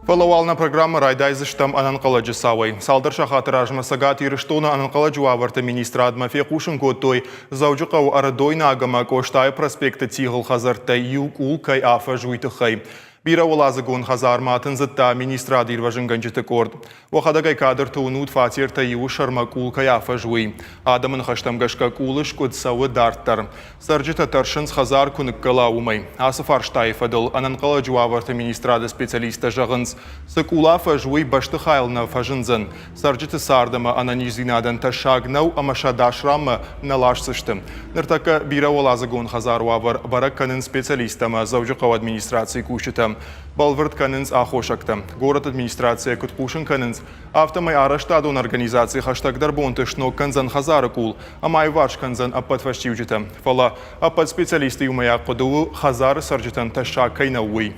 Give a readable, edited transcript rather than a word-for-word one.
Фӕлӕ уал нӕ программӕ райдайдзыстӕм ӕнӕнхъӕлӕджы цауӕй. Цалдӕр сахаты размӕ Цӕгат Ирыстоны ӕнӕнхъӕлӕджы уавӕрты министрадмӕ фехъусын кодтой, Дзӕуджыхъӕуы Ӕрыдойнаг ӕмӕ Къостайы проспекты тигъыл хӕдзӕрттӕй иу къул кӕй афӕз, уый тыххӕй. Бирӕуӕладзыгон хӕдзармӕ атындзыдта министрады ирвӕзынгӕнджыты къорд. Уӕхӕдӕг ӕй кадрты уынут, фатертӕ иуы сӕрмӕ къул кӕй афӕз, уый. Адӕмы ныхӕстӕм гӕсгӕ къулы скъуыд цӕуы дарддӕр. Цӕрджытӕ тӕрсынц, хӕдзар куы ныккӕла, уымӕй. Ацы фарстайы фӕдыл ӕнӕнхъӕлӕджы уавӕрты министрады специалисттӕ зӕгъынц, цы къул афӕз, уый бӕстыхайыл нӕ фӕзындзӕн. Цӕрджыты цард ӕмӕ ӕнӕниздзинадӕн тӕссаг нӕу ӕмӕ сӕ ӕдас ранмӕ нӕ ласдзысты. Ныртӕккӕ бирӕуӕладзыгон хӕдзары уавӕр бӕрӕг кӕнынц специалисттӕ ӕмӕ Дзӕуджыхъӕуы администрацийы кусджытӕ. Бӕлвырд кӕнынц аххосӕгтӕ. Горӕты администрацийӕ куыд хъусын кӕнынц, афтӕмӕй арӕзтадон организаци хӕстӕгдӕр бонты сног кӕндзӕн хӕдзары къул ӕмӕ аиуварс кӕндзӕн ӕппӕт фӕстиуджытӕ. Фӕлӕ ӕппӕт специалистты иумӕйаг хъуыды у, хӕдзары цӕрджытӕн тӕссаг кӕй нӕу, уый.